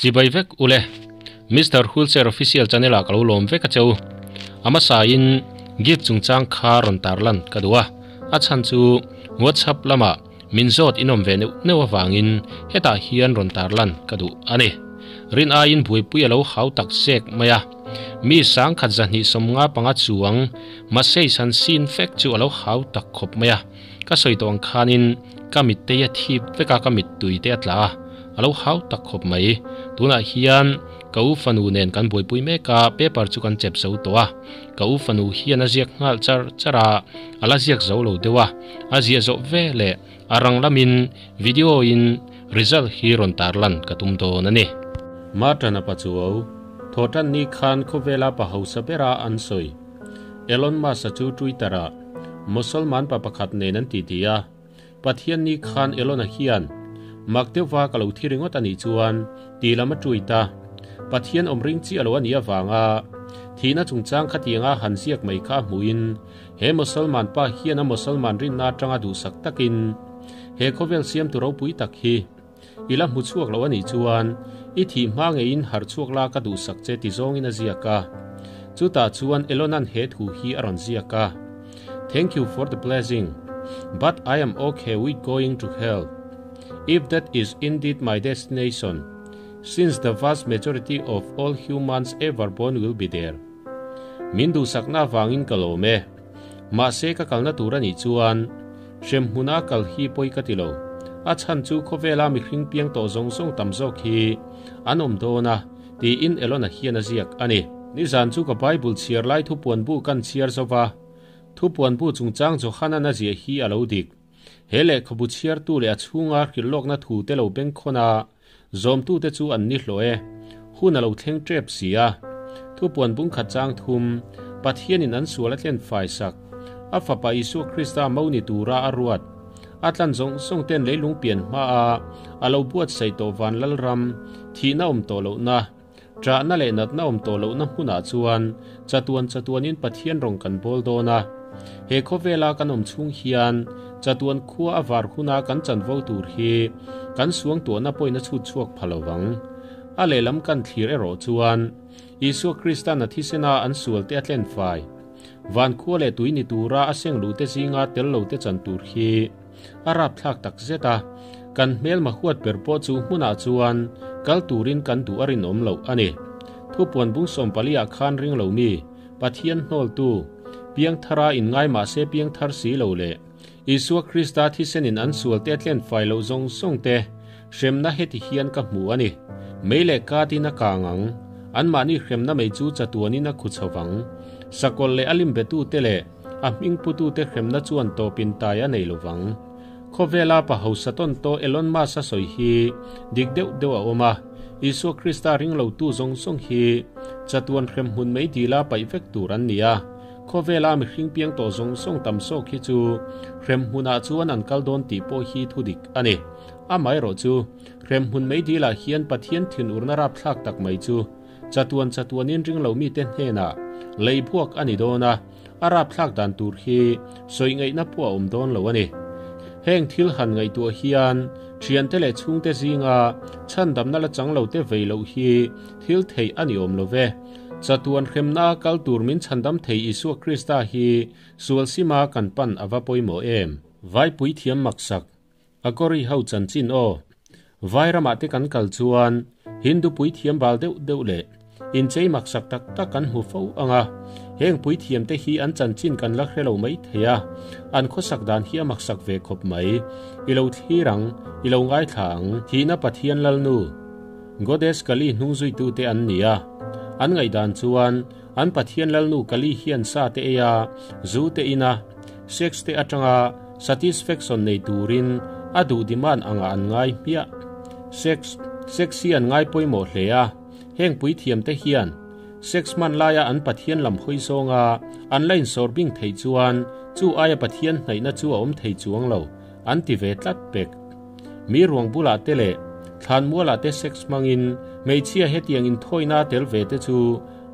Chibai vek ule. Mister Wheelchair Official channel ah ka lo lawm vek a che u. A hmasa in gift chungchang kha rawn tarlan ka duh a, a chhan chu WhatsApp lamah min zawt in awm ve neuh neuh avangin hetah hian rawn tarlan ka duh a ni. Rin aiin buaipui a lo hau tak zek mai a, mi sangkhat 295 chuang message han sin vek chu a lo hau tak khawp mai a. Ka sawi tawh ang khanin ka mittei a thip vek a, ka mittui te a tla a, a lo hau tak khawp mai. Tunah hian ka u fanu nen kan buaipui mek a, paper chu kan chep zo tawh a. Ka u fanu hian a ziak nghal char char a, a la ziak zo lo deuh a, a ziah zawh ve leh a rang lamin video in result hi rawn tarlan ka tum dawn a ni. Martana Pachuau, Thawhtan ni khan khawvela pa hausa bera an sawi. Elon Musk-a chu Twitter-ah Mosolman pa pakhat nen an titi a, Pathian ni khan Elon-a hian mak deuhva ka lo thi ringawt a nih chuan ti lam a tweet a. Pathian awm ring chiah lo a nih avanga thihna chungchang khatianga han ziak mai kha a hmuhin he Mosolman pa hian a Mosolman rinna atanga duhsak takin he khawvel siamtu ropui tak hi I la hmu chhuak lo a nih chuan i thih hma ngeiin harh chhuak la ka duhsak che ti zawngin a ziak a. Chutah chuan Elona'n he thu hi a rawn ziak a, Thank you for the blessing, but I am okay with going to hell if that is indeed my destination, since the vast majority of all humans ever born will be there. Min duhsakna avangin ka lawm e. Mahse ka kalna tur a nih chuan hremhmuna kal hi pawi ka ti lo. A chhan chu khawvela mihring piang tawh zawng zawng tam zawk hi an awm dawn a, tiin Elona hian a ziak a ni. Nizan chu ka Bible chhiar lai thupuan bu kan chhiar zo va, thupuan bu chungchang Johana'n a ziah hi a lo dik. He lehkhabu chhiartu leh a chhunga hrilhlawkna thu te lo bengkhawn a, Zawmtute chu an ni hlawh e. Hun a lo thleng tep si a. Thupuan bungkhat chang thum, Pathianin an sual a tlen fai sak. A Fapa Isua Krista mo ni tura a ruat. A tlan zawng zawng ten leilung pian hma a a lo buatsaih tawh van lalram, thihna awm tawh lohna, ṭahna leh natna awm tawh lohna hmunah chuan chatuan chatuanin Pathian rawng kan bawl dawn a. He khawvela kan awm chhung hian chatuan khua a var huna kan chanvo tur hi kan suangtuahna pawhin a chhut chhuak pha lo vang. A lehlam kan thlir erawh chuan Isua Krista'n a thisena an sualte a tlen fai. Van khua leh tui ni tura a seng luhte zinga tel lote chan tur hi a rapthlak tak zet a, kan hmelma huat ber pawh chu hmunah chuan kal turin kan duh a rinawm loh a ni. Thupuan bung 14 ah khan ring lo mi, Pathian hnawltu, piangthara inngai mahse piangthar si lo leh Isua Krista thisenin an sualte a tlen fai loh zawng zawng te hremna heti hian ka hmu a ni. Mei leh katin a kang ang, anmahni hremna mei chu chatuanin a khu chho vang. Sakawlh leh a limbetute leh a hming putute hremna chuan tawpin tai a nei lo vang. Khawvela pa hausa tawn tawh Elon Musk a sawi hi dik deuh deuh a awm a, Isua Krista ring lotu zawng zawng hi chatuan hrem hmun mei dila paih vek tur an ni a, khawvela mihring piang tawh zawng zawng tam zawk hi chu hrem hmunah chuan an kal dawn tih pawh hi thu dik a ni. Amaherawh chu, hrem hmun mei dilah hian Pathian thinurna rapthlak tak mai chu Chatuan chatuanin ringlo mite hnenah lei buak a ni dawn a, a rapthlak dan tur hi sawi ngaihna pawh a awm dawn lo a ni. Heng thil han ngaihtuah hian thiante leh chhungte zinga chhandamna la chang lote vei loh hi thil theih a ni awm lo ve. Chatuan hremna kal tur min chhandam thei Isua Krista hi sual sima kan pan a va pawimawh em? Vaipui thiam maksak A kawri ho chanchin aw. Vai ramah te kan kal chuan Hindu puithiam bal deuh deuh leh inchei maksak tak tak kan hmu fo ang a. Heng puithiam te hi an chanchin kan la hre lo mai thei a, an khawsak dan hi a maksak ve khawp mai. I lo thlir ang, i lo ngaithla ang. Thihna Pathian Lalnu, Goddess Kali hnungzuitu te an ni a. An ngaihdan chuan an Pathian Lalnu Kali hian sa te ei a, zu te in a, Sex te atanga satisfaction nei turin a duh demand angah an ngai hmiah. Sex, Sex hi an ngai pawimawh hle a, heng puithiam te hian sex hman laia an Pathian lam hawi zawnga an la insawr bing theih chuan chu aia Pathian hnaihna chu a awm thei chuang lo an ti ve tlat pek. Mi ruang bulah te leh thlanmualah te sex hmangin hmeichhia hetiang inthawina tel ve te chu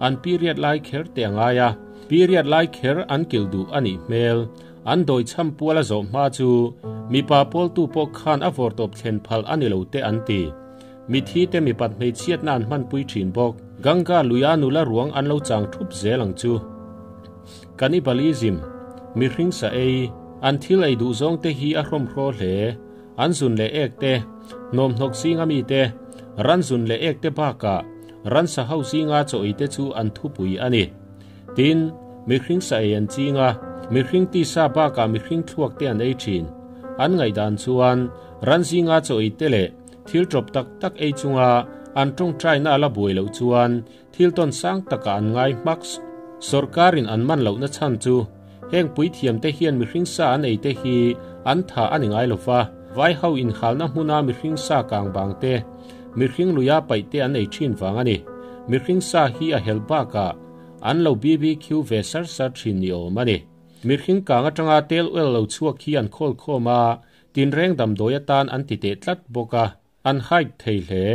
an period lai kher te a ngai a. Period lai kher an kilh duh a nih hmel. An dawi chham pual a zawh hma chu mipa pawltu pawh khan a vawrtawp thlen phal a ni lo te an ti. Mithi te mipat hmeichhiatna an hmanpui thin bawk. Ganga luia nula ruang an lo chang thup zel ang chu. Cannibalism, Mihring sa ei, an thil ei duh zawng te hi a hrawmhraw hle. An zun leh ek te, hnawmhnawk zinga mi te, ran zun leh ek te bakah ransa ho zinga chaw ei te chu an thupui a ni. Tin, mihring sa ei an ching a, mihring tisa bakah mihring thluak te an ei thin. An ngaihdan chuan ran zinga chaw ei te leh thil tawp tak tak ei chunga an tawngtaina a la buai loh chuan thil tawn sang takah an ngai hmak. Sorkarin an man lohna chhan chu heng puithiamte hian mihring sa an ei te hi an tha a ni ngai lo va, vai ho inhalna hmuna mihring sa kang bang te, mihring luia paih te an ei thin vang a ni. Mihring sa hi a hel bakah an lo BBQ ve sar sar thin ni awm a ni. Mihring kang atanga tel oil lo chhuak hi an khawl khawm a, tinreng damdawi atan an ti teh tlat bawk a, an hike thei hle.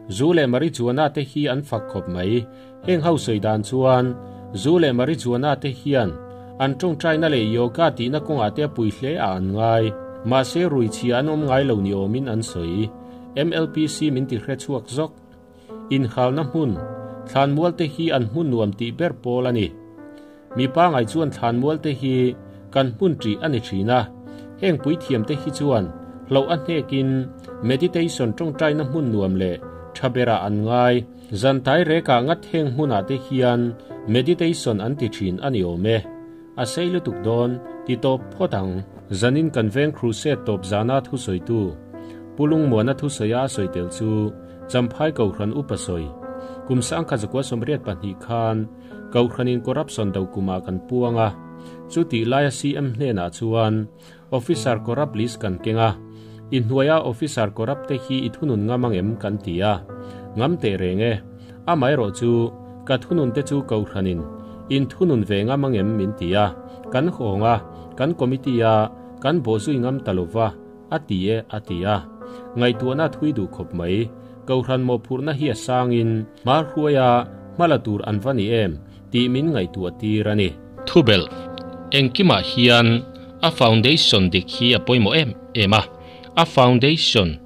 Zu leh marijuana te hi an fak khawp mai. Heng ho sawi dan chuan zu leh marijuana te hian an tawngtaina leh yoga tihna kawngah te a pui hle a an ngai. Mahse rui chhia an awm ngai lo ni awmin an sawi. MLPC min ti hre chhuak zawk. Inhalna hmun, thlanmual te hi an hmun nuam tih ber pawl a ni. Mi pangai chuan thlanmual te hi kan hmun ṭih a ni ṭhin a, heng puithiam te hi chuan hlauh a hnekin meditation ṭawngṭaina hmun nuam leh ṭha berah an ngai. Zantai rekah ngat heng hmunah te hian meditation an ti ṭhin a ni awm e. A sei lutuk dawn ti tawp phawt ang. Zanin kan veng crusade tawp zana thusawitu Pu Lungmuana thusawia a sawi tel chu Champhai Kohhran upa sawi kum sangkhat zakua 82 khan Kohhranin corruption do kumah kan puang a, chutih laia CM hnenah chuan Officer corrupt list kan keng a, i hnuaia officer corrupt te hi i thunun ngam ang em kan ti a, ngam teh reng e, amaherawh chu ka thunun te chu Kohhranin in thunun ve ngam ang em min ti a, kan hawng a, kan committee a kan bawhzui ngam ta lova a ti e a ti a, ngaihtuahna thui duh khawp mai. Kohhran mawhphurhna hi a sangin hmarhuaia hmala tur an va ni em tih min ngaihtuah tir a ni. Thubelh, Engkimah hian a foundation dik hi a pawimawh em em a, a foundation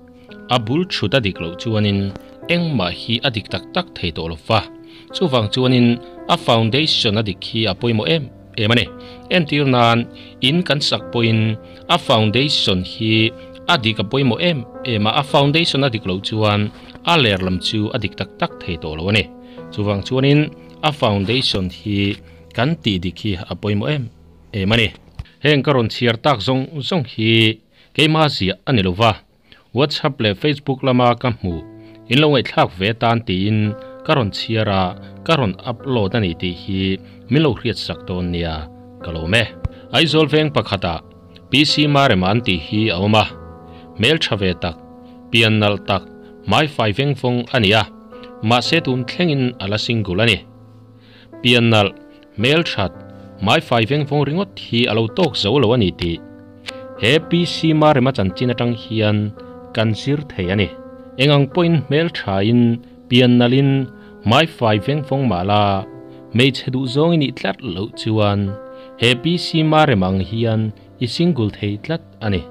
a bul thut a dik loh chuanin engmah hi a dik tak tak thei tawh lo va, chuvang chuanin a foundation a dik hi a pawimawh em em a ni. Entir nan in kan sak pawhin a foundation hi a dik a pawimawh em em a, a foundation a dik loh chuan a ler lam chu a dik tak tak thei tawh lo a ni. Chuvang chuanin a foundation hi kan tih dik hi a pawimawh em em a ni. Heng ka rawn chhiar tak zawng zawng hi keimah ziah a ni lo va, WhatsApp leh Facebook lama ka hmu in lo ngaihthlak ve tan tiin ka rawn chhiar a, ka rawn upload a ni tih hi min lo hriat sak dawn nia ka lawm e. Aizawl veng pakhatah PC Marema an tih hi a awm a, hmel tha ve tak, pian nalh tak, hmai fai veng vawng a ni a, mahse tun thlengin a la single a ni. Pian nalh, hmel that, hmai fai veng vawng ringawt hi a lo tawk zo lo a ni tih he PC Marema chanchin atang hian kan zir thei a ni. Eng ang pawhin hmel thain, pian nalhin, hmai fai veng vawng mah la, hmeichhe duh zawng i nih tlat loh chuan he PC Marema ang hian i single thei tlat a ni.